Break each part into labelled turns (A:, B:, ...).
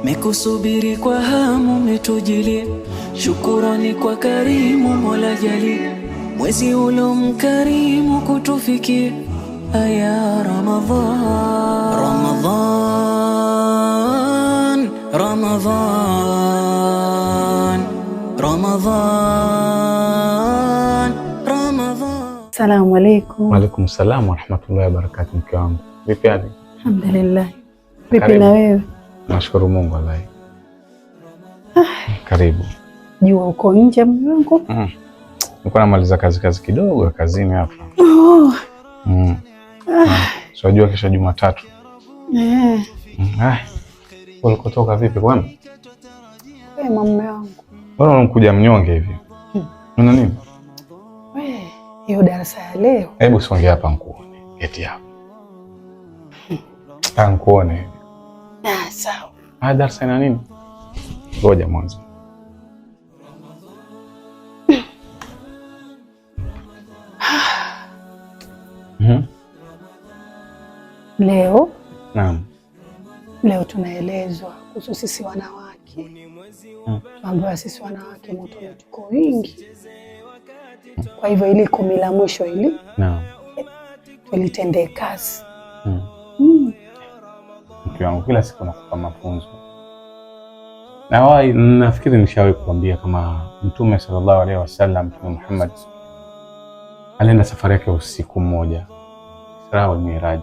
A: Mekusubiri kwa hamu metujilie, shukurani kwa karimu Mola jali, mwezi ulo mkarimu kutufikia, aya Ramadhan, Ramadhan, Ramadhan, Ramadhan, Ramadhan.
B: Asalamu alaykum.
C: Waalaikum salam warahmatullahi wabarakatuh. Mke wangu vipi hali?
B: Alhamdulillah. Vipi na wewe?
C: Nashukuru Mungu wallahi. Karibu.
B: Jua uko nje mume wangu?
C: Nilikuwa namaliza kazi kidogo kazini hapa.
B: Oh.
C: So jua kesho Jumatatu.
B: Eh.
C: Ulikotoka vipi kwema?
B: Kwema mume wangu.
C: Mbona unakuja mnyonge hivi? Una nini?
B: We, hiyo darasa ya leo.
C: Hebu songea hapa nikuone. Eti hapa. Nikuone.
B: Ah, sawa.
C: Darasa ina nini? Ngoja mwanzo.
B: Leo.
C: Naam.
B: Leo tunaelezwa kuhusu sisi wanawake. Tuambiwa sisi wanawake moto tuko wingi. Kwa hivyo ili kumi la mwisho ili
C: naam,
B: tulitendee kazi.
C: Mke wangu kila siku nakupa mafunzo. Na nafikiri nishawahi kuambia kama Mtume sallallahu alaihi wasallam, Mtume Muhammad alienda safari yake usiku mmoja, Isra wal Miraj.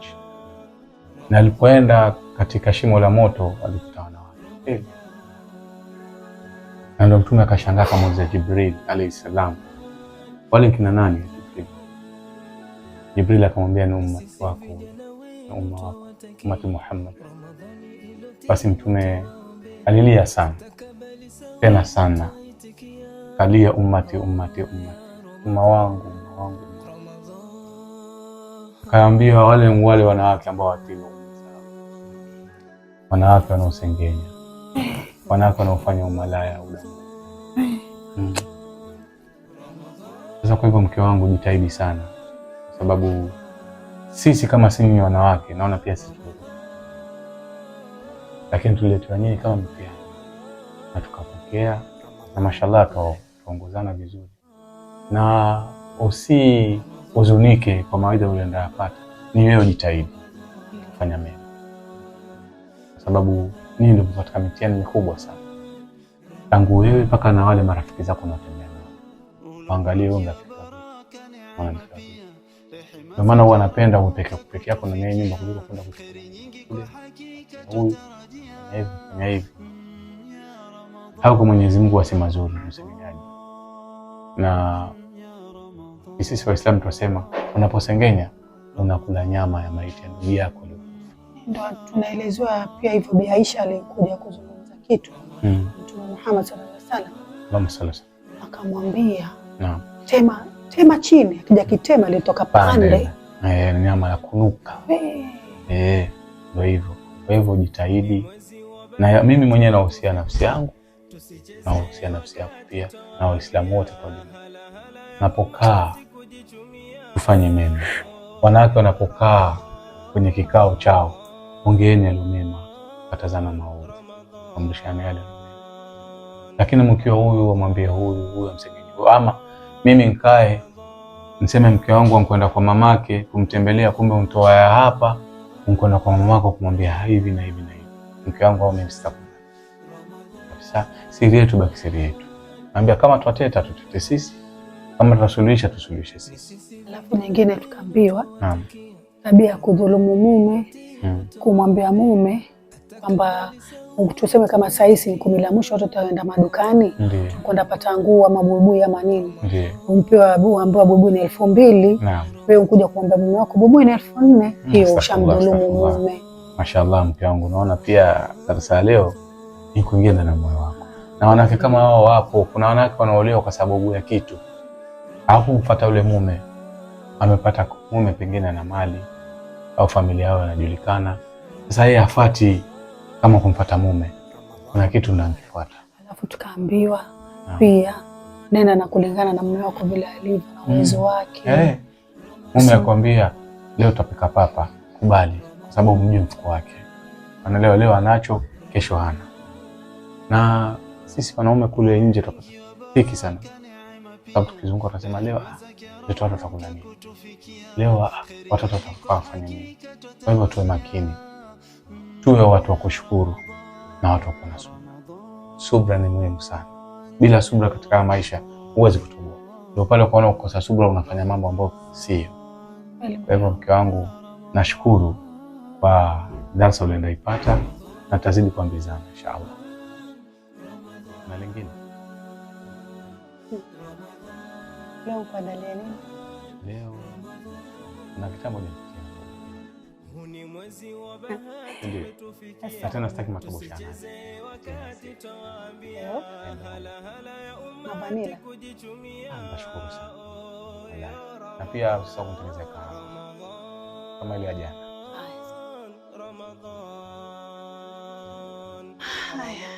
C: Na alipoenda katika shimo la moto alikutana na watu. Na ndio Mtume akashangaa akamuuliza Jibril alayhi salam, wale kina nani? Jibril. Jibril akamwambia ni ummati wako, ni umma wako, ummati Muhammad. Basi Mtume alilia sana, tena sana, kalia ummati, ummati, ummati, umma wangu, umma wangu. Kaambiwa wale wanawake ambao watini, wanawake wanaosengenya, wanawake wanaofanya umalaya udamu. Sasa kwa hivyo mke wangu, jitahidi sana, kwa sababu sisi kama sisi wanawake naona pia sisi, lakini tuliletewa nyinyi kama mtihani na tukapokea, na mashallah tuongozana vizuri. Na usihuzunike kwa mawaidha ulienda yapata, ni wewe jitahidi kufanya mema, kwa sababu ninyi ndio katika mitihani mikubwa sana, tangu wewe mpaka na wale marafiki zako unatembea nao, waangalie wewe unafika vipi. Ndio maana huwa napenda upeke peke yako na mimi nyumba kuliko kwenda kule huyu hivi fanya hivi. Au kwa Mwenyezi Mungu asema mazuri msengenyaji. Na sisi Waislamu tunasema unaposengenya unakula nyama ya maiti ya ndugu yako.
B: Ndio tunaelezewa pia hivyo. Bi Aisha alikuja kuzungumza kitu. Mtume Muhammad sallallahu alaihi wasallam akamwambia,
C: naam,
B: tema chini, akija kitema litoka pande.
C: Nyama ya kunuka. Ndio hivyo. Kwa hivyo jitahidi, na mimi mwenyewe nahusia nafsi yangu, nahusia nafsi yako pia, na Waislamu wote kwa jumla. Napokaa tufanye mema. Wanawake wanapokaa kwenye kikao chao, ongeeni yale mema, katazana maovu, amrishane yale mema. Lakini mkiwa huyu amwambie huyu, huyu amsengenye, ama mimi nikae niseme mke wangu ankwenda kwa mamake kumtembelea, kumbe untoa ya hapa unkwenda kwa mamako kumwambia hivi na hivi na hivi. Mke wangu au mimi sitakubali kabisa. Siri yetu baki siri yetu. Naambia kama twateta tutete sisi, kama tutasuluhisha tusuluhishe sisi.
B: Alafu nyingine tukaambiwa,
C: naam,
B: tabia kudhulumu mume, kumwambia mume kwamba tuseme kama saa hizi ni 10 la mwisho watu wataenda madukani kwenda pata nguo ama buibui ama nini, umpewa ambaye buibui ni 2000, wewe ukuja kuomba mume wako buibui ni 4000, hiyo ushamdhulumu mume.
C: Mashallah, mke wangu, naona pia darasa leo ni kuingia ndani ya moyo wako. Na wanawake kama hao wapo. Kuna wanawake wanaolewa kwa sababu ya kitu, alafu mfuata yule mume, amepata mume pengine ana mali au familia yao inajulikana. Sasa yeye hafuati kama kumfuata mume, kuna kitu ndanifuata.
B: Alafu tukaambiwa pia nenda na kulingana na mume wako vile alivyo na uwezo wake.
C: Mume akwambia leo tutapika papa, kubali, kwa sababu mjue mfuko wake. Ana leo anacho, kesho hana. Na sisi wanaume kule nje tutapata dhiki sana, sababu tukizunguka tunasema leo watoto watakula nini, leo watoto watafanya nini. Kwa hivyo tuwe makini, tuwe watu wa kushukuru na watu wa kuwa na subra. Subra ni muhimu sana. Bila subra katika maisha huwezi kutoboa. Ndio pale ukaona ukosa subra unafanya mambo ambayo sio. Kwa hivyo mke wangu, nashukuru kwa darasa uliyoipata na tazidi kuambizana inshallah. Na lingine
B: leo kuandalia nini?
C: Leo na kitambo ni ndio. Na tena sitaki matoboshana.
B: Na vanila.
C: Nashukuru sana. Na pia usisahau kunitengenezea kahawa kama ile ya jana.
B: Haya.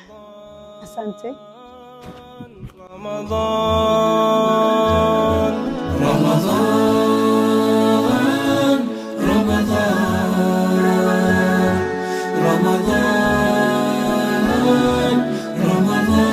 B: Asante.
A: Ramadan, Ramadan, Ramadan, Ramadan, Ramadan.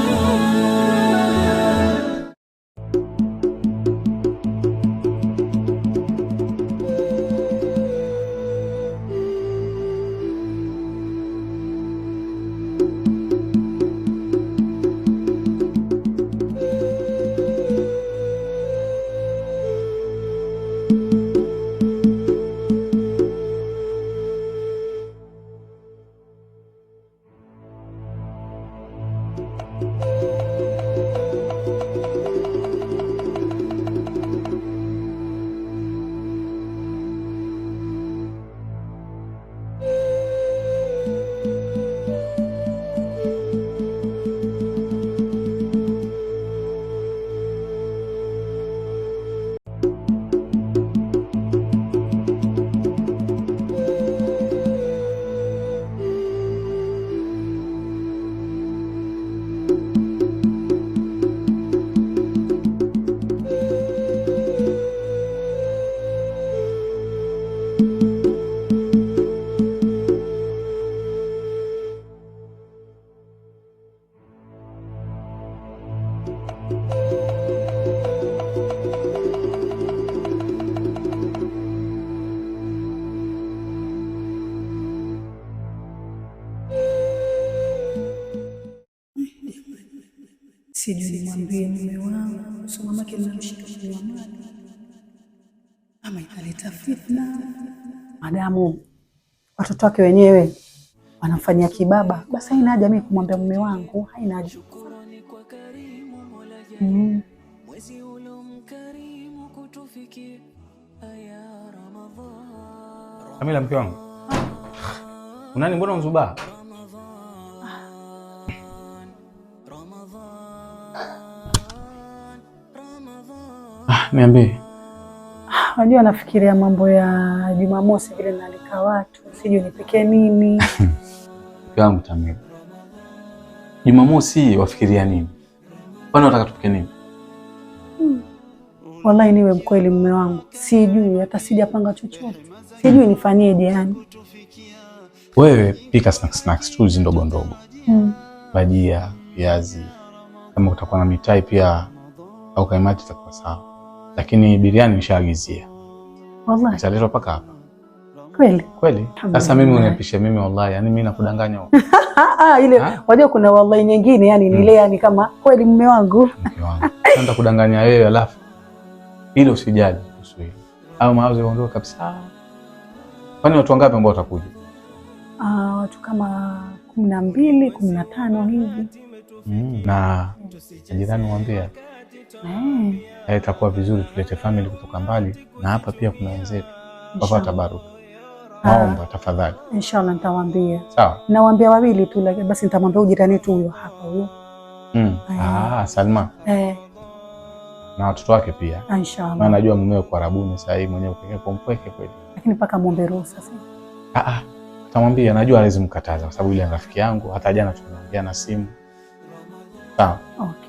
B: Sijui nimwambie mume wangu, so mamake ninamshika kunywa maji ama italeta fitna. Madamu watoto wake wenyewe wanamfanyia kibaba, basi haina haja mimi kumwambia mume wangu, haina haja.
C: Kamila, mke wangu, unani mbona unzubaa? Niambie.
B: Unajua nafikiria mambo ya Jumamosi vile nalika watu, sijui nipike nini.
C: Mke wangu Tamila, Jumamosi wafikiria nini? Kwani unataka tupike nini?
B: Wallahi niwe mkweli mume wangu, sijui hata sijapanga chochote. Sijui nifanyeje yani.
C: Wewe pika snacks tu hizi ndogo ndogo. Bajia, viazi, kama kutakuwa na mitai pia au kaimati itakuwa sawa. Lakini biriani nishaagizia.
B: Wallahi.
C: Italetwa mpaka hapa.
B: Kweli?
C: Kweli. Sasa mimi unipishe mimi wallahi, yani mimi nakudanganya huko.
B: Ile wajua kuna wallahi nyingine yani ni ile yani kama kweli mume wangu.
C: Mke wangu. Sasa nitakudanganya wewe alafu ile usijali kuhusu hilo. Au mawazo yaondoke kabisa. Kwani watu wangapi ambao watakuja?
B: Watu kama 12, 15 hivi.
C: Na jirani mwambie. Itakuwa vizuri tulete family kutoka mbali na hapa pia kuna wenzetu. Kwa tabaruku. Naomba tafadhali.
B: Inshallah nitawaambia.
C: Sawa.
B: Nawaambia wawili tu lakini basi nitamwambia jirani yetu huyo hapa huyo.
C: Salma. Na watoto wake pia.
B: Inshallah.
C: Maana najua mumewe kwa Arabuni sasa hivi mwenyewe kwa mpweke kweli.
B: Lakini paka muombe ruhusa sasa.
C: Nitamwambia, najua hawezi mkataza kwa sababu yule ni rafiki yangu, hata jana tumeongea na simu. Sawa.
B: Okay.